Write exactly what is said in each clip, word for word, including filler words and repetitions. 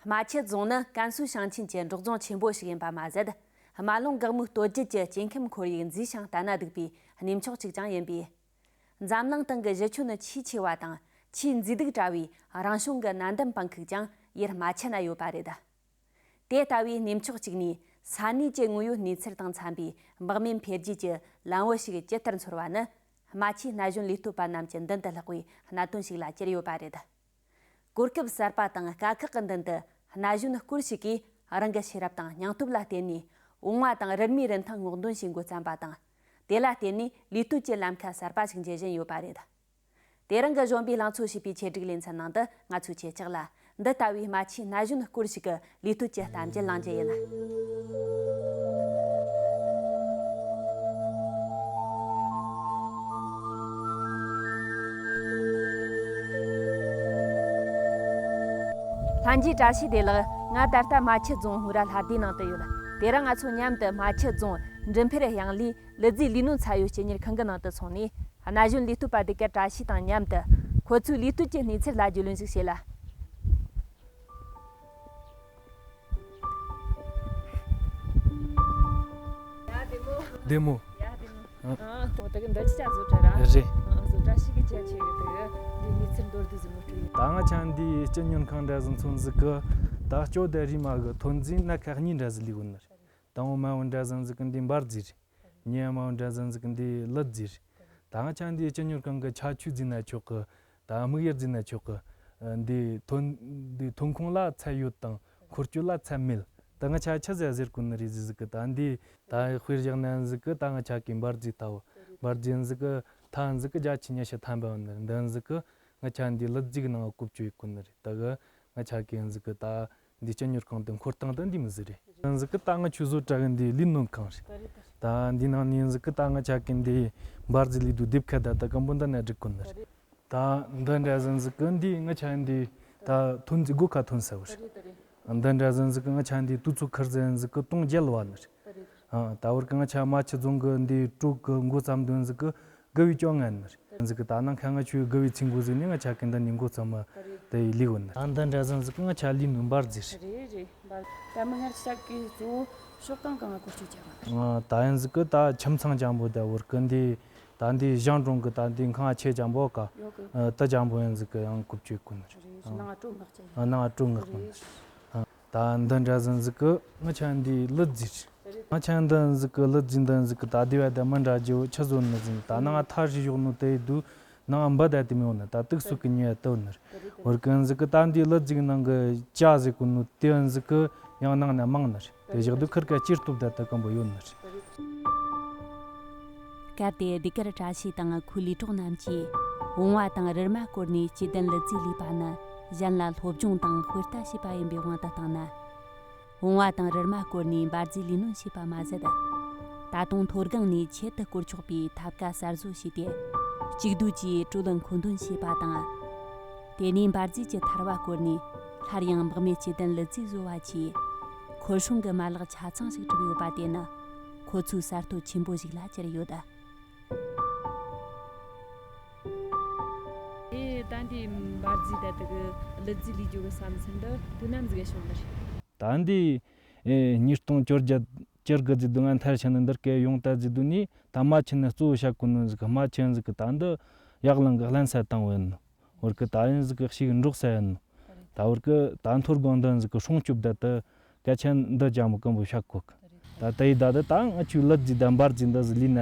རྨ་ཆུ་རྫོང་ནི་ཀན་སུའུ་ཞིང་ཆེན་གྱི་འབྲོག་རྫོང་ཆེན་པོ་ཞིག་ཡིན་པ་མ་ཟད། རྨ་ཀླུང་འགག་མོའི་སྟོད་རྒྱུད་ཀྱི་སྐྱེ་ཁམས་ཁོར་ཡུག་མཛེས་ཤིང་ལྟ་ན་སྡུག་པའི་གནས་མཆོག་ཅིག་ཀྱང་ཡིན་པས། འཛམ་གླིང་སྟེང་གི་གཞི་ཁྱོན་ཆེས་ཆེ་བ་དང་ཆེས་མཛེས་སྡུག་བཀྲ་བའི་རང་བྱུང་གི་གནའ་འདམ་སྤང་ཁུག་ཀྱང་ཡུལ་རྨ་ཆུ་ན་ཡོད་པ་རེད། དེ་ལྟ་བུའི་གནས་མཆོག་ཅིག་ནས་ས་གནས་ཀྱི་དངོས་ཡོད་གནས་ཚུལ་དང་འཚམ་པའི་འབག་མེད་འཕེལ་རྒྱས་ཀྱི་ལམ་བུ་ཞིག་ཇི་ལྟར་འཚོལ་བ་ནི། རྨ་ཆུའི་ན་གཞོན་ལས་གཏོད་པ་རྣམས་ཀྱི་མདུན་དུ་ལྷགས་པའི་གནད་དོན་ཞིག་ལ་གྱུར་ཡོད་པ་རེད། གོ་སྐབས་གསར་པ་དང་དཀའ་ཁག་གི་མདུན་དུ་ན་གཞོན་སྐོར་ཞིག་གིས་རང་གི་ཤེས་རབ་དང་སྙིང་སྟོབས་ལ་བརྟེན་ནས་བུང་བ་དང་རུལ་མའི་རིན་ཐང་སྔོག་འདོན་བྱེད་འགོ་བརྩམས་པ་དང་། དེ་ལ་བརྟེན་ནས་ལས་གཏོད་ཀྱི་ལམ་ཁ་གསར་པ་ཞིག་འཇལ་བཞིན་ཡོད་པ་རེད། དེ་རིང་གི་གཞོན་པའི་ལང་ཚོ་ཞེས་པའི་ཆེད་སྒྲིག་ལེ་ཚན་ནང་དུ་ང་ཚོས་ཁྱེད་ཅག་ལ། འདི་ལྟ་བུའི་རྨ་ཆུའི་ན་གཞོན་སྐོར་ཞིག་གི་ལས་གཏོད་ཀྱི་གཏམ་རྒྱུད་གླེང་རྒྱུ་ཡིན། ལྷན་རྒྱས་བཀྲ་ཤིས་བདེ་ལེགས། ང་ད་ལྟ་རྨ་ཆུ་རྫོང་ཧུ་ར་ལྷ་སྡེའི་ནང་དུ་ཡོད། དེ་རིང་ང་ཚོ་མཉམ་དུ་རྨ་ཆུ་རྫོང་འབྲི་འཕེལ་གཡང་ལིའི་ལུད་རྫས་ལས་སྣོན་ཚད་ཡོད་སྤྱི་གཉེར་ཁང་གི་ནང་དུ་སོང་ནས། ན་གཞོན་ལས་གཏོད་པ་ཟློས་གར་བཀྲ་ཤིས་དང་མཉམ་དུ་ཁོ་ཚོའི་ལས་གཏོད་ཀྱི་གནས་ཚུལ་ལ་རྒྱུས་ལོན་ཞིག་བྱེད་ལ། བདེ་མོ། ཡ་བདེ་མོ། ཨ། ཨ། ད་གི་འདི་ཅི་ཅག་བཟོ་གྲྭ་ར། རེད། ཨ། བཟོ་གྲྭ་ཞིག་གི་ཅག་ཆེ་གི་དེ་གི་འདི་གནས་ཚུལ་མདོར་བསྡུས་ཟིག་མོ་སྤྲོད་ཡིན། ད་ང་ཆ་འདི་སྤྱི་གཉེར་ཁང་འདྲ་ཟིག་མཚོན་ཟིག་གི། ད་སྐྱོ་དེ་རི་མ་གི་ཐོན་རྫས་སྣ་ཁ་གཉིས་འདྲ་ཟིག་ལས་གོ་ནི་རེད། དང་པོ་མ་བོ་འདྲ་ཟིག་གི་འདི་འབར་རྫས་རེད། ཉེ་མ་འདྲ་ཟིག་གི་འདི་ལུད་རྫས་རེད། ད་ང་ཆ་འདི་སྤྱི་གཉེར་ཁང་གི་ཁྱད་ཆོས་རྫས་ན་ཆོག་གི། ད་དམིགས་ཡུལ་རྫས་ན་ཆོག་གི། འདི་ཐོན་འདི་ཐོན་ཁུངས་ལ་ཚད་ཡོད་དང་འཁོར་སྐྱོད་ལ་ཚད་མེད། ད་ང་ཆ་ཆི་ཟེར་ཟེར་གོ་ནི་རེད་ཟེར་ཟིག་གི། ད་འདི་ད་དཔེར་བཞག་ན་ཟིག་གི། ད་ང་ཆ་གི་འབར་རྫས་ལྟ་བུ། འབར་རྫས་ཟིག་གི་ཐ་ཟིག་གི་བརྒྱ་ཆ་ཉི་ཤུ་ཐམ་པ་ཡོད་ནི་རེད། འདི་ཟིག་གི་ང་ཆ་འདི་ལུད་རྫས་གི་ནང་བཀོལ་སྤྱོད་ཡེད་གོ་ནི་རེད། ད་གི་ང་ཆ་གི་ཟིག་གི་ད། འདི་སྤྱི་གཉེར་ཁང་དེ་འཁོར་སྟངས་དེ་འདི་མོ་ཟིག་རེད། ཟིག་གི་ད་ང་ཆུ་བཟོ་གྲྭ་གི་འདི་ལས་སྣོན་ཁང་རེད། ད་འདི་ནང་ནས་ཟིག་གི་ད་ང་ཆ་གི་འདི་འབར་རྫས་ལས་དུ་སྡེབ་ཁ་ད་ད་སྐམ་པོ་འདི་ན་སྒྲིག་གོ་ནི་རེད། ད་འདི་འདྲ་ཟིག་གི་འདི་ང་ཆ་འདི་ད་ཐོན་རྫས་སྒོ་ཁ་ཐོན་ས་བོ་རེད། འདི་འདྲ་ཟིག་གི་ང་ཆ་འདི་དུས་ཚོད་ཁུར་ཟིག་གི་སྟོང་བརྒྱད་བ་ནི་རེད། ཨ། ད་བར་གི་ང་ཆ་རྨ་ཆུ་རྫོང་གི་འདི་དྲུག་གི་འགོ་བརྩམས་དོན་ཟིག་གི་དགུ་བའི་བཅོ་ལྔ་ནི་རེད། ཟིག་གི་ད་ནང་ཁ་ང་ཆུ་དགུ་བའི་ཚིག་འགོ་ཟིག་ནས་ང་ཆ་གི་འདི་ནས་འགོ་བརྩམས་མ་དེ་ཡི་ལས་གོ་ནི་རེད། ཨ། འདི་འདྲ་ཟིག་གི་ང་ཆ་ལས་ནི་འབར་རྫས་རེད། རེད་རེད། འབར། ད་མི་སྔར་ཆ་གི་གཙོ་བོ་ཕྱོགས་གང་གང་ང་བཀོལ་སྤྱོད་བྱ་བ། ཨ། ད་ཡིན་ཟིག་གི་ད་ཁྱིམ་ཚང་ཅན་པོ་ད་བར་གི་འདི་ད་འདི་ཞིང་གྲོང་གི་ད་འདི་ཁང་ཆེ་ཅན་པོ་ཀ། ཡོད་གི། ཨ། ད་ཅན་པོ་ཡིན་ཟིག་གི་ཡང་བཀོལ་སྤྱོད་གོ་ནི་རེད། རེད། ནང་ང་སྤྲོ་སྔགས་ཅན། ཨ། ནང་ང་སྤྲོ་སྔགས་གོ་ནི་རེད། ཨ། ད་འདི་འདྲ་ཟིག་གི་ང་ཆ་འདི་ལུད་རྫས་རེད། ང་ཆ་འདི་ཟིག་གི་ལུད་རྫས་འདི་ཟིག་གི་ད་དེ་བ་ད་མི་འདྲ་རྒྱུ་ཆི་བཟོ་ནི་ཟིག་ད་ནང་ཐ་རི་ཞོག་ནོ་དེ་དུ་ནང་འབུ་ད་དེ་མི་ཡོང་ནི། ད་དུག་སུ་གི་ཉེ་བ་དོ་ནི་རེད། བར་གི་ཟིག་གི་ད་འདི་ལུད་རྫས་ནང་གི་ཅ་ཟེར་གོ་ནོ་དེ་ཟིག་གི་ཡང་ནང་ན་མང་ནི་རེད། དེ་བཞག་དུས་ཁུར་ཀ་སྐྱེ་སྟོབས་ད་ད་སྐམ་པོ་ཡོད་ནི་རེད། སྐབས་དེ་ཟློས་གར་བཀྲ་ཤིས་དང་ཁོའི་ལས་གྲོགས་རྣམས་ཀྱིས་བུང་བ་དང་རུལ་མ་བསྐོར་ནས་སྐྱེ་ལྡན་ལུད་རྫས་ལས་པ་ནི་གཞན་ལ་སློབ་སྦྱོང་དང་དཔེ་ལྟ་བྱས་པ་ཡིན་པའི་དབང་དུ་བཏང་ན། བུང་བ་དང་རུལ་མ་བསྐོར་ནས་འབར་རྫས་ལས་སྣོན་བྱས་པ་མ་ཟད། ད་དུང་མཐོ་སྒང་ནས་ཆེད་དུ་བསྐོར་ཆོག་པའི་ཐབ་ཀ་གསར་བཟོ་བྱས་ཏེ། གཅིག་སྡུད་ཀྱིས་དྲོད་མཁོ་འདོན་བྱས་པ་དང་། དེ་ནས་འབར་རྫས་ཀྱི་ཐར་བ་བསྐོར་ནས་སླར་ཡང་འབག་མེད་སྐྱེ་ལྡན་ལུད་རྫས་བཟོ་བ་བཅས། ཁོར་སྲུང་གི་མ་ལག་ཆ་ཚང་ཞིག་གྲུབ་ཡོད་པ་དེ་ནི་ཁོ་ཚོའི་གསར་གཏོད་ཆེན་པོ་ཞིག་ལ་གྱུར་ཡོད། ཨེ། ད་འདི་འབར་རྫས་ད་དེ་གི་ལུད་རྫས་ལས་རྒྱུ་གི་བསམ་ཚུལ་འདི་དུས་ནམ་ཟིག་ག་བྱུང་ནི་རེད། ད་འདི་ཨེ་ཉིས་སྟོང་བཅོ་བརྒྱད་བཅུ་དགུ་ཟིག་དུ་ང་མཐར་ཕྱིན་ནི་འདིར་སྐད་ཡོང་ད་ཟིག་དུ་ནི། ད་རྨ་ཆུ་ནི་གཙོ་བོ་བཤད་གོ་ནི་ཟིག་རྨ་ཆུ་ཟིག་གི་ད་འདི་ཡག་ལང་གི་བརླན་ས་བཏང་བ་ཡིན་ནོ། བར་གི་ད་ཡིན་ཟིག་གི་ཞིག་འབྲོག་ས་ཡིན་ནོ། ད་བར་གི་ད་མཐོ་སྒང་འདི་ཟིག་གི་སྲུང་སྐྱོབ་ད་དེ་སྐད་ཆ་འདི་ཅང་མི་སྐམ་པོ་བཤད་གོ་གི། ད་དེ་ཡི་ད་དེ་ད་ང་ཆུ་ལུད་རྫས་ད་འབར་རྫས་འདི་ཟིག་ལས་ན་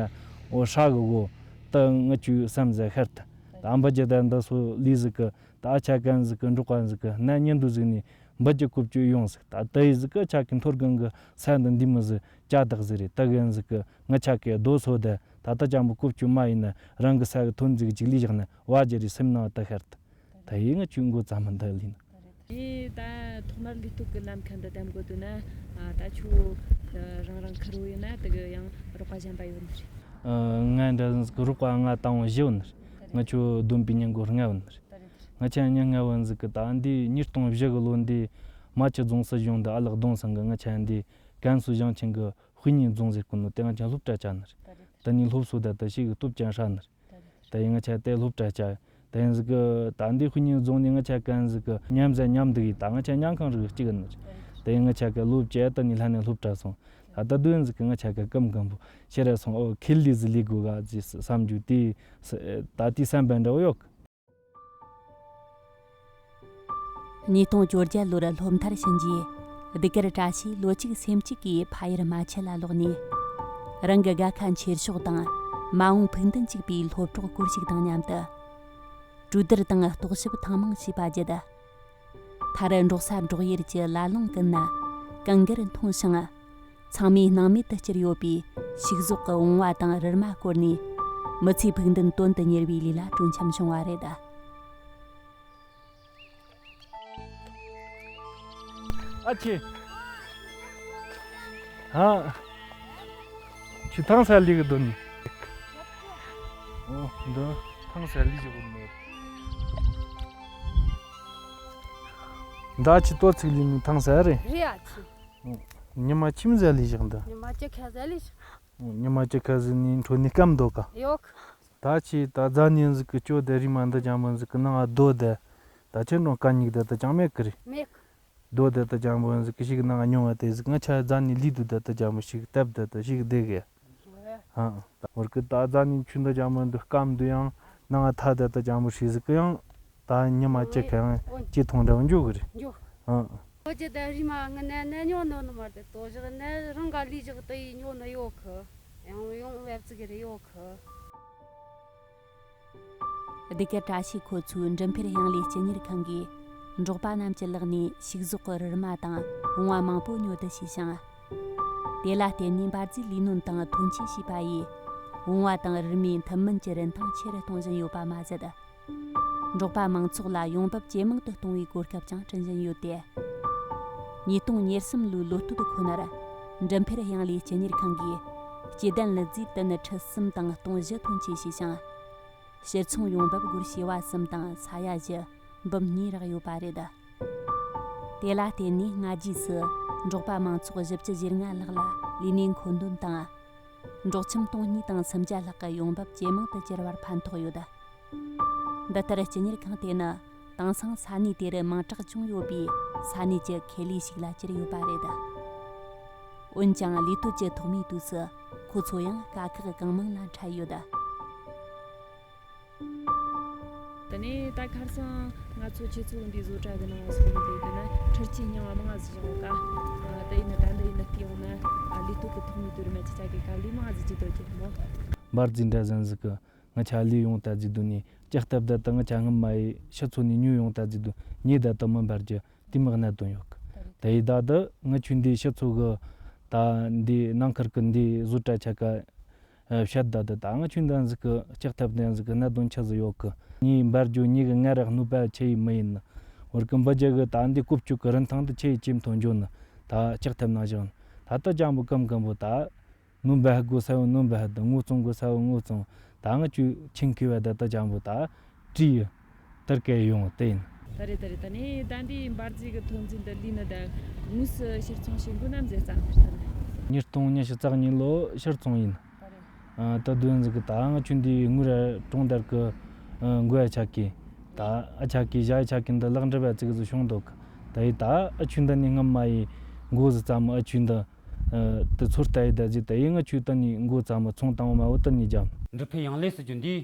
འོ་ཧྲ་གི་གོ། ད་ང་ཆུ་བསམ་ཟ་ཤར་ད། ད་འབུ་རྒྱུ་ད་འདི་སོ་ལས་ཟིག་གི་ད་ཨ་ཆ་གན་ཟིག་གི་འབྲོག་པ་ཟིག་གི་ན་ཉིན་དུ་ཟིག་ནས་འབུ་རྒྱུ་བཀོལ་སྤྱོད་ཡོང་ཟིག་ད་དེ་ཡི་ཟིག་གི་ཆ་གི་མཐོ་སྒང་གི་ས་འདི་འདི་མི་ཟིག་ཅ་དག་ཟིག་རེད། ད་གན་ཟིག་གི་ང་ཆ་གི་རྡོ་སོ་ད་ད་ད་ཅང་པོ་བཀོལ་སྤྱོད་མ་ཡིན་ན་རང་གི་ས་གི་ཐོན་རྫས་གཅིག་ལས་བཞག་ན་བ་རྒྱུ་རེད་སེམས་ནང་ད་ཤར་ད། ད་ཡིན་ང་ཆུ་འགོ་བརྩམས་མི་འདི་ལས་ན། ཨེ། ད་ཐོག་མར་ལུས་སྟོབས་ཀྱི་ལམ་ཁ་འདི་གདམ་དགོས་དུས་ན། ཨ། ད་ཁྱོད་རང་རང་ཁུར་བོ་ཡིན་ན་དེ་གི་ཡང་རོགས་པ་གཞན་པ་ཡོད་ནི་རེད། ཨ། ང་འདྲ་ཟིག་རོགས་པ་ང་དང་བོ་བཞི་ཡོད་ནི་རེད། ང་ཆོ་བསྡོམས་པའི་མྱི་མགོ་ལྔ་ཡོད་ནི་རེད། ང་ཆ་མྱི་ལྔ་བོ་ཟིག་གི་ད་འདི་ཉིས་སྟོང་བཞི་གི་ལོ་འདི་རྨ་ཆུ་རྫོང་སྲིད་གཞུང་འདི་ཨ་ལགས་གདོང་ཚང་གི་ང་ཆ་འདི་ཀན་སུའུ་ཞིང་ཆེན་གི་དཔེ་རྙིང་རྫོང་ཟེར་གོ་ནོ་དེ་ང་ཆ་སློབ་གྲྭ་བཅའ་ནི་རེད། དེ་ནས་སློབ་གསོ་ད་དེ་ཞིག་གི་སྟོབས་ཀྱང་ཧྲ་ནི་རེད། ད་ཡིན་ང་ཆ་དེ་སློབ་གྲྭ་བཅའ། དེ་ཡིན་ཟིག་གི་ད་འདི་ཧུ་ཉིན་རྫོང་ནས་ང་ཆ་གན་ཟིག་གི་མཉམ་ཟ་མཉམ་འདུག་ཡིན། ད་ང་ཆ་ཉང་ཁང་རིགས་གཅིག་ནི་དེ་ཡིན། ང་ཆ་གི་ལོ་བཅུ་ད་ནི་ལྷ་ནས་སློབ་གྲྭ་སོང་། ད་ད་དུས་ཡིན་ཟིག་གི་ང་ཆ་གི་སྐམ་སྐམ་པོ་ཤེས་ར་སོང་། ཨོ་ཁེལ་ལི་ཟི་ལི་དགོས་ག་ཟི་བསམ་རྒྱུ་དེ་ད་དེ་བསམ་པ་འདྲ་བོ་ཡོད་གི། ཉིས་སྟོང་བཅོ་བརྒྱད་ལོར་སློབ་མཐར་ཕྱིན་རྗེས། ལྡུག་དཀར་བཀྲ་ཤིས་ལོ་གཅིག་སེམས་གཅིག་གིས་ཕ་ཡུལ་རྨ་ཆུ་ལ་ལོག་ནས། རང་གི་དགའ་ཁ་འཁྱེར་ཕྱོགས་དང་མ་འོངས་ཕུགས་འདུན་གཅིག་པའི་སློབ་གྲོགས་སྐོར་ཞིག་དང་མཉམ་དུ། གྲོས་བསྡུར་དང་རྟོག་ཞིབ་ཐེངས་མང་བྱས་པ་བརྒྱུད། མཐར་འབྲོག་ས་འབྲོག་ཡུལ་གྱི་ལ་ལུང་ཀུན་ན་གངས་དཀར་མཐོང་ཞིང་། ཚང་མས་སྣང་མེད་དུ་གྱུར་ཡོད་པའི་ཕྱུགས་ཟོག་གི་བུང་བ་དང་རུ་མ་བསྐོར་ནས། མི་ཚེའི་ཕུགས་འདུན་དོན་དུ་གཉེར་བའི་ལས་ལ་གྲོས་འཆམ་བྱུང་བ་རེད། ཨ་ཆེ། ཧ། ཆུ་ཐང་ས་ལི་གི་དོན་ནི། ཨོ་འདི་ཐང་ས་ལི་ཞིག་གོ་མེད། འདྲ་ཆུ་ཏོ་ཚིག་ལི་ནི་ཐང་ས་རེད། རེད་ཨ་ཆེ། ཉི་མ་ཁྱིམ་ཟ་ལི་ཞིག་འདི། ཉི་མ་ཅི་ཁ་ཟ་ལི་ཞིག་ཉི་མ་ཅི་ཁ་ཟི་ནི་འཕྲོ་ནི་སྐམ་འདོད་ག་ཡོག་ད་ཆི་ད་རྫ་ནི་ཟིག་གི་ཅོ་དེ་རི་མ་འདི་ཅང་མི་ཟིག་གི་ནང་ང་རྡོ་དེ། ད་ཆི་འགྲོ་ཀ་ཉིག་དེ་ད་ཅང་མེད་གི་རེད། མེད་གི་རྡོ་དེ་ད་ཅང་མི་ཟིག་གི་ཞིག་ནང་ང་ཉུང་བ་དེ་ཟིག་ང་ཆ་རྫ་ནི་ལི་དུ་དེ་ད་ཅང་མི་ཞིག་ཏབ་དེ་ད་ཞིག་དེ་གི་ཧ་ཧ། ད་བར་གི་ད་རྫ་ནི་ཆུ་འདི་ཅང་མི་འདུག་སྐམ་འདུག་ཡང་ནང་ང་ཐ་དེ་ད་ཅང་མི་ཞིག་ཟིག་གི་ཡང་ད་ཉི་མ་ཅི་ཁ་ཡང་ཅི་ཐོང་འདྲ་བ་འཇུག་གི་རེད། འཇུག་ཧ། ཁོ་ཅི་ད་རི་མ་ང་ནས་ནས་ཉོ་ནོ་ནི་མར་དེ་ཏོ་བཞག་ནས་རང་ག་ལི་བཞག་དེ་ཡི་ཉོ་ནི་ཡོད་གི་ཡང་ཡོང་བེབ་ཙི་གི་རེ་ཡོད་གི་ལྡུག་གི་བཀྲ་ཤིས་ཁོ་ཚོའི་འབྲུ་འཕེལ་དབྱང་ལས་སྤྱི་གཉེར་ཁང་གིས་འབྲོག་པ་རྣམས་ཀྱི་ལག་ནས་ཕྱུགས་ཟོག་གི་རུ་མ་དང་བུང་བ་མང་པོ་ཉོ་བསྡུ་བྱས་ཤིང་། དེ་ལ་བརྟེན་ནས་འབར་རྫས་ལས་སྣོན་དང་ཐོན་སྐྱེད་བྱས་པ་ཡིས་བུང་བ་དང་རུ་མའི་ཐུན་མིན་གྱི་རིན་ཐང་ཆེ་རུ་གཏོང་བཞིན་ཡོད་པ་མ་ཟད། འབྲོག་པ་མང་ཚོགས་ལ་ཡོང་འབབ་ཇེ་མང་དུ་གཏོང་བའི་གོ་སྐབས་ཀྱང་བསྐྲུན་བཞིན་ཡོད་དེ། ཉིས་སྟོང་ཉེར་གསུམ་ལོའི་ལོ་སྟོད་ཁོ་ནར་འབྲུ་འཕེལ་དབྱང་ལས་སྤྱི་གཉེར་ཁང་གིས་སྐྱེ་ལྡན་ལུད་རྫས་ཏུན་ཁྲི་གསུམ་དང་སྟོང་བཞི་ཐོན་སྐྱེད་བྱས་ཤིང་། ཕྱིར་ཚོང་ཡོང་འབབ་སྒོར་བྱེ་བ་གསུམ་དང་ས་ཡ་བཞི་འབུམ་གཉིས་རག་ཡོད་པ་རེད། དེ་ལ་བརྟེན་ནས་སྔ་རྗེས་སུ་འབྲོག་པ་མང་ཚོགས་བཞི་བཅུ་ཞེ་ལྔ་ལྷག་ལ་ལས་གནས་མཁོ་འདོན་དང་། འབྲོག་ཁྱིམ་སྟོང་གཉིས་དང་སུམ་བརྒྱ་ལྷག་གི་ཡོང་འབབ་ཇེ་མང་དུ་གྱུར་བར་ཕན་ཐོགས་ཡོད། འདི་ལྟར་སྤྱི་གཉེར་ཁང་དེ་ནི་དེང་སང་ས་གནས་དེར་མིང་གྲགས་ཅུང་ཡོད་པའི་ས་གནས་ཀྱི་ཁེ་ལས་ཤིག་ལ་གྱུར་ཡོད་པ་རེད། འོན་ཀྱང་ལས་གཏོད་ཀྱི་ཐོག་མའི་དུས་སུ་ཁོ་ཚོ་ཡང་དཀའ་ཁག་གང་མང་ལ་འཕྲད་ཡོད། དེ་ནས་ད་ཁར་སང་ང་ཚོ་ཁྱེད་ཚོ་འདི་བཟོ་གྲྭ་གི་ནང་སོང་ནས་དེ་ན་འཕྲུལ་ཆས་རྙིང་བ་མང་ང་ཟིག་བཞག་ཡོད་ཀ་ད་ཡིན་ན་ད་འདི་ཡིན་ན་དེ་ཡོང་ན་ལས་གཏོད་ཀྱི་ཐོག་མའི་དུས་རིམ་ཅི་ཆ་གི་དཀའ་ལས་མང་ང་ཟིག་ཅི་ཐོག་ཅི་མོ། འབར་རྫས་འདྲ་ཟན་ཟིག་གི་ང་ཆ་ལས་ཡོང་ད་ཟིག་དུ་ནས་ལྕགས་ཐབ་ད་ད་ང་ཆ་སྔ་མ་ཡི་ཕྱི་ཚོ་ནས་ཉོས་ཡོང་ད་ཟིག་དུ་ཉེ་ད་ད་མི་འབར་རྒྱུ་དེ་མི་གནད་དོན་ཡོད་གི་དེ་ཡི་ད་ད་ང་ཆུ་འདི་ཕྱི་ཚོ་གི་ད་འདི་ནང་ཁུལ་གི་འདི་བཟོ་གྲྭ་ཆ་ག་བཤད་ད་དེ་ད་ང་ཆུ་འདི་ཟིག་གི་ལྕགས་ཐབ་འདི་ཟིག་གི་གནད་དོན་ཆི་ཟིག་ཡོད་གི་ཉེ་འབར་རྒྱུ་ཉེ་གི་ང་རག་གནོད་པ་ཆེ་ཡི་མི་ཡིན་ནི་བར་གི་འབུ་རྒྱུ་གི་ད་འདི་ཀོབ་ཅུ་གི་རིན་ཐང་དེ་ཆེ་ཡི་ཅི་མཐོང་འཇོག་ནི་ད་ལྕགས་ཐབ་ནང་བཞག་ནི་ད་ད་ཅང་པོ་ཀམ་ཀམ་པོ་ད། ནོམ་བྷ་ཧ་གོ་ས་བོ་ནོམ་བྷ་ཧ་དང་ངོ་བཙོང་གོ་ས་བོ་ངོ་བཙོང་། ད་ང་ཆུ་ཆིང་ཁུ་བ་ད་ད་ཅང་པོ་ད་བྲིས་ཡོད། དར་གས་ཡོང་བ་དེ་ཡིན། ད་རེད་ད་རེད་ད་ནི་ད་འདི་འབར་རྫས་ཀྱི་ཐོན་རྫས་འདི་ལས་ནི་ད་དངོས་སུ་ཕྱིར་ཚོང་བྱེད་དགོས་ན་མཛད་ཙང་ད་ནི། ཉིས་སྟོང་ཉི་ཤུ་རྩ་གཉིས་ལོ་ཕྱིར་ཚོང་ཡིན། ད་རེད། ད་དོན་ཟིག་གི་ད་ང་ཆུ་འདི་དངུལ་ར་གྲོང་རྡལ་གི་མགོ་ཡ་ཆ་གི་ད་ཨ་ཆ་གི་ཞ་ཡ་ཆ་གི་འདི་ལག་འབྲེལ་བ་ཙིག་ཟིག་བྱུང་འདུག་ད་ཡི་ད་ཨ་ཆུ་འདི་ནི་སྔ་མ་ཡི་མགོ་ཟིག་ཙམ་ཨ་ཆུ་འདི། དུ་ཚོར་ལྟ་ཡི་ད་ཟི་ད་ཡི་ང་ཆུ་ད་ནི་མགོ་ཙམ་མ་ཚོང་དང་བ་མ་བོ་ད་ནི་ཇམ། འབྲུ་འཕེལ་དབྱང་ལས་སུ་རྒྱུ་འདི།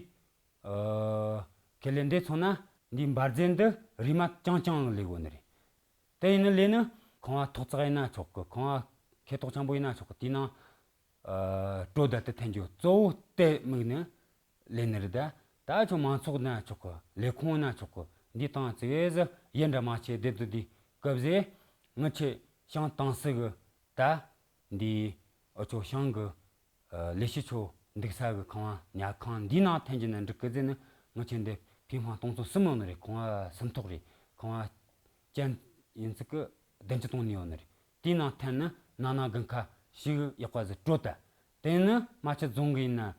ཁེ་ལས་འདི་ཚོ་ན་འདི་འབར་རྫས་འདི་རི་མ་ཅང་ཅང་ལས་གོ་ནི་རེད། དེ་ཡིན་ན་ལས་ནི་ཁང་བ་ཐོག་བརྩེགས་ཡིན་ན་ཆོག་གི་ཁང་བ་ཁེ་ཐོག་ཆེན་པོ་ཡིན་ན་ཆོག་གི་དེ་ནང་དྲོ་ད་དུ་འཐེན་རྒྱུ་གཙོ་བོ་དེ་དམིགས་ནི་ལས་ནི་རེད་ད། ད་ཆོག་མང་ཚོགས་ན་ཆོག་གི་ལས་ཁུངས་ན་ཆོག་གི་འདི་དང་ཙི་བས་ཟི་ཡི་འདྲ་མ་ཆེ་སྡེབ་དུ་འདི་སྐབས་ཟེ་ངི་ཆེ་ཤང་ཏང་སི་གི་ད། འདི་ཨོ་ཆོ་ཤང་གི་ལས་བྱེད་ཆོ་འདུག་ས་གི་ཁང་བ་ཉལ་ཁང་འདི་ནང་འཐེན་གྱི་ན་འགྲིག་གི་ཟེར་ནི་ངི་ཆེ་འདི་ཕིང་ཧྥང་སྟོང་ཚོ་གསུམ་ཡོད་ནི་རེད། ཁང་བ་སུམ་ཐོག་རེད། ཁང་བ་ཅན་ཡིན་ཚིག་གི་བདུན་ཅུ་སྟོང་ནི་ཡོད་ནི་རེད། དེའི་ནང་འཐེན་ནི་ནང་ན་དགུན་ཁ་ཞིག་ཡག་པ་ཟིག་སྤྲོད་ད། དེ་ནི་རྨ་ཆུ་རྫོང་གི་ཡིན་ན་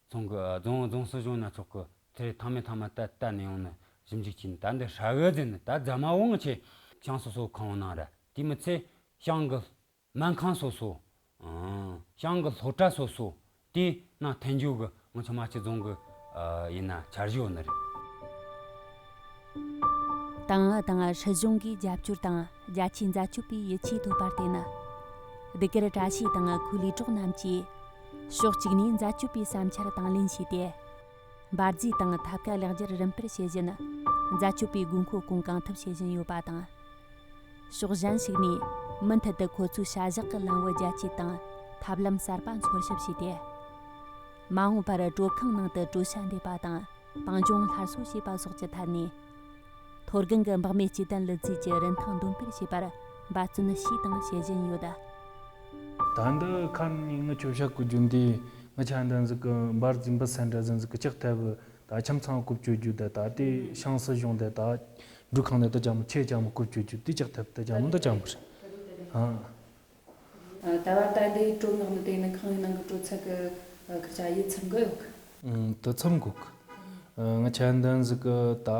ཚོང་གི་རྫོང་རྫོང་སྲིད་གཞུང་ན་ཆོག་གི་དེ་རེད། ཐང་མེད་ཐང་མ་ལྟ་ལྟ་ནས་ཡོང་ནི་ཞིབ་འཇུག་བྱས་ནི་ད་འདི་ཧྲ་གི་ཟེར་ནི་ད་རྫ་མ་བོ་ངི་ཆེ་ཤང་སོ་སོ་ཁང་བ་ནང་ར་དེ་མི་ཚེ་ཤང་གི་སྨན་ཁང་སོ་སོ། ཨང་། ཤང་གི་སློབ་གྲྭ་སོ་སོ། དེ་ནང་འཐེན་རྒྱུ་གི་ང་ཚོ་རྨ་ཆུ་རྫོང་གི་ཨ་ཡིན་ན་འཆར་གཞི་ཡོད་ནི་རེད། ཏང་ཨུ་དང་སྲིད་གཞུང་གིས་རྒྱབ་སྐྱོར་དང་རྒྱ་ཆེའི་འཛད་སྤྱོད་པའི་ཡིད་ཆེས་ཐོབ་པར་བརྟེན། དེ་གར་བཀྲ་ཤིས་དང་ཁོའི་ལས་གྲོགས་རྣམས་ཀྱིས་ཕྱོགས་གཅིག་ནས་འཛད་སྤྱོད་པའི་བསམ་འཆར་དང་ལེན་བྱས་ཏེ། འབར་རྫས་དང་ཐབ་ཀ་ལེགས་སྦྱར་རིམ་སྤར་བྱེད་བཞིན་འཛད་སྤྱོད་པའི་དགོས་མཁོ་སྐོང་གང་ཐུབ་བྱེད་བཞིན་ཡོད་པ་དང་། ཕྱོགས་གཞན་ཞིག་ནས་མུ་མཐུད་དུ་ཁོ་ཚོའི་བྱ་གཞག་གི་ལམ་བུ་རྒྱ་སྐྱེད་དང་ཐབས་ལམ་གསར་པ་འཚོལ་ཞིབ་བྱས་ཏེ། མ་འོངས་པར་དྲོད་ཁང་ནང་དུ་དྲོད་ཤ་འདེབས་པ་དང་། བཏང་སྦྱོང་སླར་གསོ་བྱེད་པ་སོགས་ཀྱི་ཐད་ནས། མཐོ་སྒང་གི་འབག་མེད་སྐྱེ་ལྡན་ལུད་རྫས་ཀྱི་རིན་ཐང་འདོན་སྤེལ་བྱེད་པར་འབད་བརྩོན་བྱས་དང་བྱེད་བཞིན་ཡོད། ད་འདི་ཁ་ནས་ངི་ཆོ་བཤད་གོ་རྒྱུ་འདི་ང་ཆ་འདི་ཟིག་གི་འབར་རྫས་འབུ་སྲིན་འདྲ་ཟིག་གི་ལྕགས་ཐབ་ད་ཁྱིམ་ཚང་བཀོལ་སྤྱོད་རྒྱུ་ད་ད་དེ་ཤང་སྲིད་གཞུང་དེ་ད་འབྲུ་ཁང་ནས་ད་ཅང་མི་ཆེ་ཅང་མི་བཀོལ་སྤྱོད་རྒྱུ་དེ་ལྕགས་ཐབ་ད་ཅང་མི་ད་ཅང་མི་རེད། ཨ། ད་བར་ད་འདི་དྲོད་མངགས་ནི་དེ་ནི་ཁང་བའི་ནང་གི་དྲོད་ཚད་གི་ཁར་ཆ་ཡིད་ཚིམ་གི་ཡོད་གི། ཨང་། དུ་ཚིམ་གོ་གི། ང་ཆ་འདི་ཟིག་གི་ད་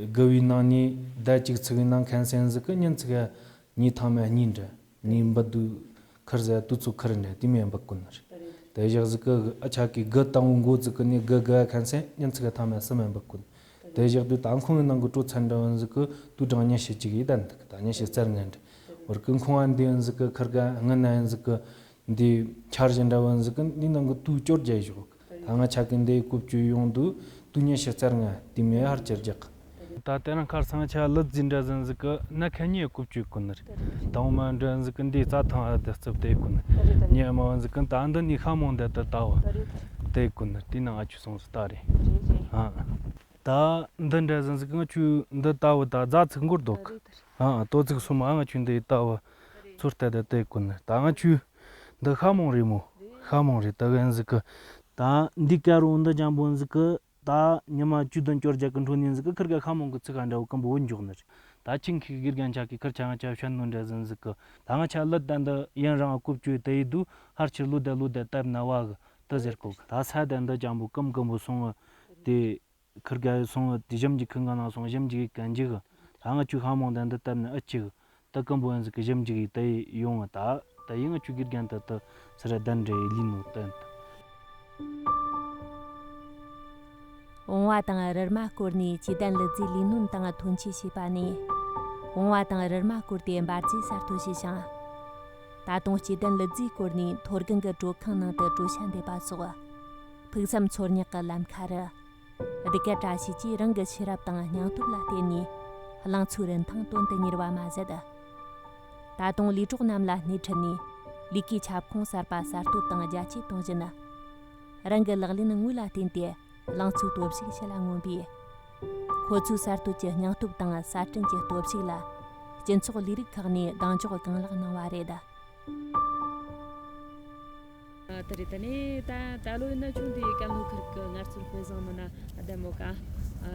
དགུ་བའི་ནང་ནས་ཟླ་གཅིག་ཚིག་གི་ནང་ཁན་སེན་ཟིག་གི་ཉིན་ཚིག་གཉིས་ཐང་མ་གཉིས་འདྲ་གཉིས་འབུད་དུ་ཁར་ཟ་དུ་ཚོ་ཁར་འདྲ་དེ་མེད་འབུད་གོ་ནི་རེད། དེ་བཞག་ཟིག་གི་ཨ་ཆ་གི་དགུ་དང་བོ་འགོ་ཚིག་གི་ནས་དགུ་དགུ་ཁན་སེན་ཉིན་ཚིག་གི་ཐང་མ་གསུམ་མེད་འབུད་གོ་ནི། དེ་བཞག་དུས་ད་ཁོང་གི་ནང་གི་དྲོད་ཚད་འདྲ་བོ་ཟིག་གི་དུས་གྲངས་ཉི་ཤུ་གཅིག་ཡིན་ད་འདུག་ད་ཉི་ཤུ་རྩ་ལྔ་འདྲ། བར་གི་ཁོང་ཨ་འདི་ཟིག་གི་ཁར་ག་སྔ་ན་ཟིག་གི་འདི་འཆར་གཞི་འདྲ་བོ་ཟིག་གི་འདི་ནང་གི་དུས་སྐྱོར་རྒྱག་ཞོག་ད་ང་ཆ་གི་འདི་བཀོལ་སྤྱོད་ཡོང་དུས་དུས་ཉི་ཤུ་རྩ་ལྔ་དུས་མེད་ཧར་ཅིར་རྒྱག་ད་དེ་རིང་ཁར་སང་ཆ་ལུད་རྫས་འདྲ་ཟིག་གི་ན་ཁ་ཉེ་བཀོལ་སྤྱོད་གོ་ནི་རེད། དང་མ་འདྲ་ཟིག་གི་འདི་རྩྭ་ཐང་ཨ་དེ་རྩུབ་དེ་གོ་ནི་ཉེ་མ་བ་ཟིག་གི་ད་འདི་ནི་ཤ་མོང་འདི་དུ་ལྟ་བ་དེ་གོ་ནི་རེད། དེ་ན་ང་ཆུ་སོང་སུ་ལྟ་རེད། ཨ། ད་འདི་འདྲ་ཟིན་ཟིག་ང་ཆུ་འདི་ལྟ་བུ་ད་རྫ་ཚིག་མགོར་འདུག་ཨ་ལྟོ་ཚིག་སོ་མ་ང་ཆུ་འདི་ལྟ་བུ་ཚུར་ལྟ་ད་ལྟ་གོ་ནི་ད་ང་ཆུ་འདི་ཤ་མོང་རེད་མོ། ཤ་མོང་རེད་ད་གན་ཟིག་གི་ད་འདི་ཀ་རུ་འདི་ལྗང་བུ་ཟིག་གི་ད་ཉི་མ་བཅུ་བདུན་བཅོ་བརྒྱད་གི་འཕྲོ་ནས་ཟིག་གི་ཁིར་ག་ཤ་མོང་གི་ཚིག་ག་འདྲ་བོ་ཀམ་བུ་འཇོག་ནི་རེད། ད་ཆིང་ཁི་གིར་གན་ཆ་གི་ཁིར་ཆ་ང་ཆ་བཤད་ནོ་འདྲ་ཟིན་ཟིག་གི་ད་ང་ཆ་ལུད་ད་འདི་ཡན་རང་ཀུབ་བཅོས་དེ་ཡི་དུ་ཧར་ཆིར་ལུད་ད་ལུད་ད་བཏབ་ན་བ་གི་ད་ཟེར་གོ་གི་ད་ས་ད་འདི་ལྗང་བུ་ཀམ་ཀམ་བུ་སོང་ངི་དེ། ཁིར་ག་སོང་དེ་ཞིབ་འཇུག་ཁང་ག་ནང་སོང་ཞིབ་འཇུག་གི་གན་འཇུག་ད་ང་ཆུ་ཤ་མོང་དན་དུ་བཏབ་ནས་ཨ་ཅིག་ད་ཀམ་བུ་ཡན་ཟིག་གི་ཞིབ་འཇུག་གི་དེ་ཡོང་ང་ད་ད་ཡིན་ང་ཆུ་གི་རྒན་ད་ད་སི་ར་དན་རེ་ལི་ནུ་དན། བོང་བ་དང་རིལ་མ་བསྐོར་ནས་སྐྱེ་ལྡན་ལུད་རྫས་ལས་སྣོན་དང་ཐོན་སྐྱེད་བྱས་པ་ནས། བོང་བ་དང་རིལ་མ་བསྐོར་ཏེ་འབར་རྫས་གསར་གཏོད་བྱས་ཤིང་། ད་དུང་སྐྱེ་ལྡན་ལུད་རྫས་བསྐོར་ནས་མཐོ་སྒང་གི་དྲོད་ཁང་ནང་དུ་དྲོད་ཤ་འདེབས་པ་སོགས། ཕུགས་བསམ་འཚོལ་སྙེག་གི་ལམ་ཁ་རུ། ལྡུག་སྐད་བཀྲ་ཤིས་ཀྱིས་རང་གི་ཤེས་རབ་དང་སྙིང་སྟོབས་ལ་བརྟེན་ནས་གླང་ཚོའི་རིན་ཐང་དོན་དུ་གཉེར་བ་མ་ཟད། ད་དུང་ལས་གྲོགས་རྣམས་ལ་སྣེ་ཁྲིད་ནས་ལས་ཀའི་ཁྱབ་ཁོངས་གསར་པ་གསར་གཏོད་དང་རྒྱ་སྐྱེད་གཏོང་བཞིན། རང་གི་ལག་ལེན་དངོས་ལ་བརྟེན་ཏེ་གླང་ཚོའི་སྟོབས་ཤུགས་ཕྱི་ལ་མངོན་པས། ཁོ་ཚོའི་གསར་གཏོད་ཀྱི་སྙིང་སྟོབས་དང་གསར་སྐྲུན་གྱི་སྟོབས་ཤུགས་ལ་སྤྱི་ཚོགས་ལས་རིགས་ཁག་ནས་གདེང་འཇོག་གང་ལེགས་གནང་བ་རེད། ཨ། དེ་རེད། ད་ནི་ད་ད་ལོ་ཡིན་ན་ཆུང་དུས་ཀན་ལྷོ་ཁུལ་གྱི་ངལ་རྩོལ་དཔེ་བཟང་མི་སྣ་ཨ་བདེ་མོ་ག་ཨ་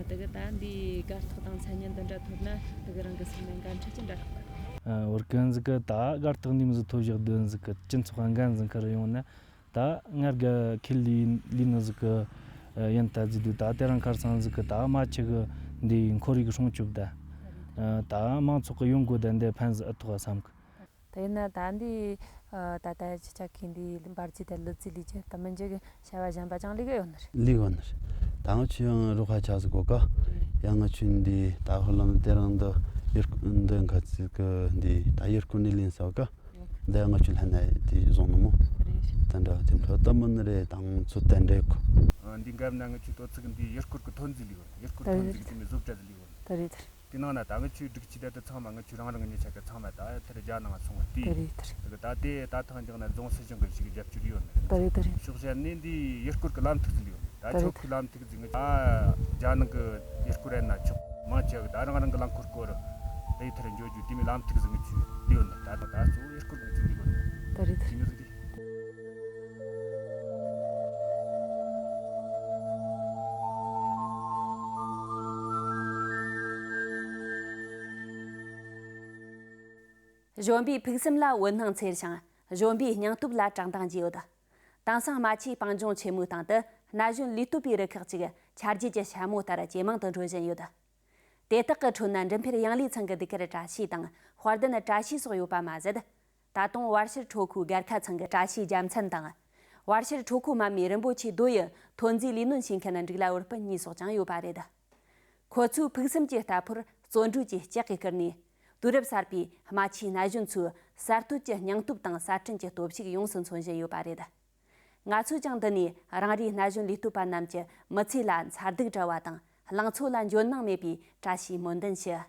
དེ་གི་ད་འདིའི་གར་སྟེགས་དང་མཚན་སྙན་འདི་འདྲ་ཐོབ་ན་དེ་གི་རང་གི་སེམས་ནང་འགན་འཁྲི་ཅི་འདྲ་རག་པ། ཨ། བར་ཀན་ཟིག་གི་ད་གར་སྟེགས་འདི་མི་ཟིག་ཐོབ་བཞག་དོན་ཟིག་གི་སྤྱི་ཚོགས་འགན་ཟིག་ཁུར་ཡོང་ན་ད་ངར་གི་ཁིལ་ལི་ལི་ནི་ཟིག་གི་ཡིན་ད་ཟིག་དུས་ད་དེ་རང་ཁར་སང་ཟིག་གི་ད་མ་ཆི་གི་འདིའི་ཁོར་ཡུག་སྲུང་སྐྱོབ་ད་ད་མང་ཚོགས་གི་ཡོང་སྒོ་ད་འདི་ཕན་ཟིག་ཨི་ཐོག་བསམ་གི། དེ་ཡིན་ན་ད་འདི་ད་ལྟ་ཅི་ཆ་གི་འདི་འབར་རྫས་དང་ལུད་རྫས་ལས་རྒྱུ་ད་མི་འཇིག་གི་བྱ་བ་གཞན་པ་ཅང་ལས་ཀ་ཡོད་ནི་རེད། ལས་ཀ་ཡོད་ནི་རེད། ད་ང་ཆུ་ཡང་རོགས་ཁ་ཆ་ཟིག་གོ་ཀ་ཡང་ང་ཆུ་འདི་ད་ཧོ་ལམ་དེ་རང་འདི་ཡུར་འདི་འགའ་ཚིག་གི་འདི་ད་ཡུར་ཀུན་ནི་ལིན་ས་ཀ་འདི་ང་ཆུ་ལྷན་ན་དེ་བཟུང་ནི་མོ། དེ་འདྲ་དེ་འཕྲོ་ད་མི་ནི་རེད་དང་ཚོ་དེ་འདྲ་གོ། འདི་འགབ་ན་ང་ཆུ་ཏོ་ཚིག་འདི་ཡུར་ཀུར་གི་ཐོན་རྫས་ལས་ཡོད་ཡུར་ཀུར་ཐོན་རྫས་གི་དེ་མི་བཟོ་གྲྭ་ལས་ཡོད། ད་རེད། དེ་ནང་ན་ད་ང་ཆོའི་སྒྲིག་ཆས་དེ་དག་ཚང་མ་ང་ཆོས་རང་རང་གི་ཉེ་ཆ་གི་ཚང་མ་ད་ཐེར་རྒྱ་ནང་སོང་བ་དེ། ད་རེད་ད་རེད། ད་དེ་ད་ཐང་རྒྱག་ན་རྫོང་སྲིད་གཞུང་གི་ཞིག་རྒྱབ་སྐྱོར་ཡོད་ནི་རེད། ད་རེད་ད་རེད། ཕྱོགས་ཞན་ནས་འདི་ཡུལ་སྐོར་གི་ལམ་ཐིག་ཟིག་ཡོད་ནི་ད་རེད། ད་ཆོག་གི་ལམ་ཐིག་ཟིག་ང་ཆོ་རྒྱ་ནང་གི་ཡུལ་སྐོར་ཡིན་ན་ཆོག་མང་ཆེ་གི་ད་རང་རང་གི་རླངས་འཁོར་སྐོར་དེ་ཐེར་འགྱོ་རྒྱུ་དེ་མི་ལམ་ཐིག་ཟིག་ང་ཆོ་ཡོད་ནི་ད་ད་གཙོ་བོ་ཡུལ་སྐོར་གི་ཚིག་ཟིག་ཡོད་ནི་ད་རེད་ད་རེད། གཞོན་པའི་ཕུགས་བསམ་ལ་འོད་སྣང་འཚེར་ཞིང་གཞོན་པའི་སྙིང་སྟོབས་ལ་བཀྲག་མདངས་རྒྱས་ཡོད། དེང་སང་རྨ་ཆུའི་སྤང་ལྗོངས་ཆེན་མོའི་སྟེང་དུ་ན་གཞོན་ལུས་སྟོབས་པའི་རུ་ཁག་ཅིག་ཆ་རྒྱུས་ཀྱི་ཞྭ་མོ་ལྟར་ཇེ་མང་དུ་འགྲོ་བཞིན་ཡོད། དེ་དག་གི་ཁྲོད་ན་འབྲུག་འཕེལ་ཡང་ལེ་ཚང་གི་ཟློས་གར་བཀྲ་ཤིས་དང་དཔལ་ལྡན་བཀྲ་ཤིས་སོགས་ཡོད་པ་མ་ཟད། ད་དུང་བར་ཤར་ཁྲོ་ཁོའི་སྒར་ཁ་ཚང་གི་བཀྲ་ཤིས་རྒྱལ་མཚན་དང་། བར་ཤར་ཁྲོ་ཁོ་མ་མི་རིན་པོ་ཆེའི་རྡོ་ཡི་ཐོན་རྫས་ལས་སྣོན་བྱེད་མཁན་འབྲུག་ལྷ་བུ་སྤུན་གཉིས་སོགས་ཀྱང་ཡོད་པ་རེད། ཁོ་ཚོའི་ཕུགས་བསམ་གྱི་རྟ་ཕོར་ བརྩོན་འགྲུས་ཀྱི་ལྕག་གིས་བསྐུལ་ནས། དུས་རབས་གསར་པའི་རྨ་ཆུའི་ན་གཞོན་ཚོའི་གསར་གཏོད་ཀྱི་སྙིང་སྟོབས་དང་གསར་སྐྲུན་གྱི་སྟོབས་ཤུགས་ཡོངས་སུ་མཚོན་བཞིན་ཡོད་པ་རེད། ང་ཚོས་ཀྱང་འདི་ནས་རང་རེའི་ན་གཞོན་ལས་གཏོད་པ་རྣམས་ཀྱི་མི་ཚེ་ལ་མཚར་སྡུག་བྲལ་བ་དང་། ལང་ཚོ་ལ་འཇོན་སྣང་མེད་པའི་བཀྲ་ཤིས་སྨོན་འདུན་ཞུ།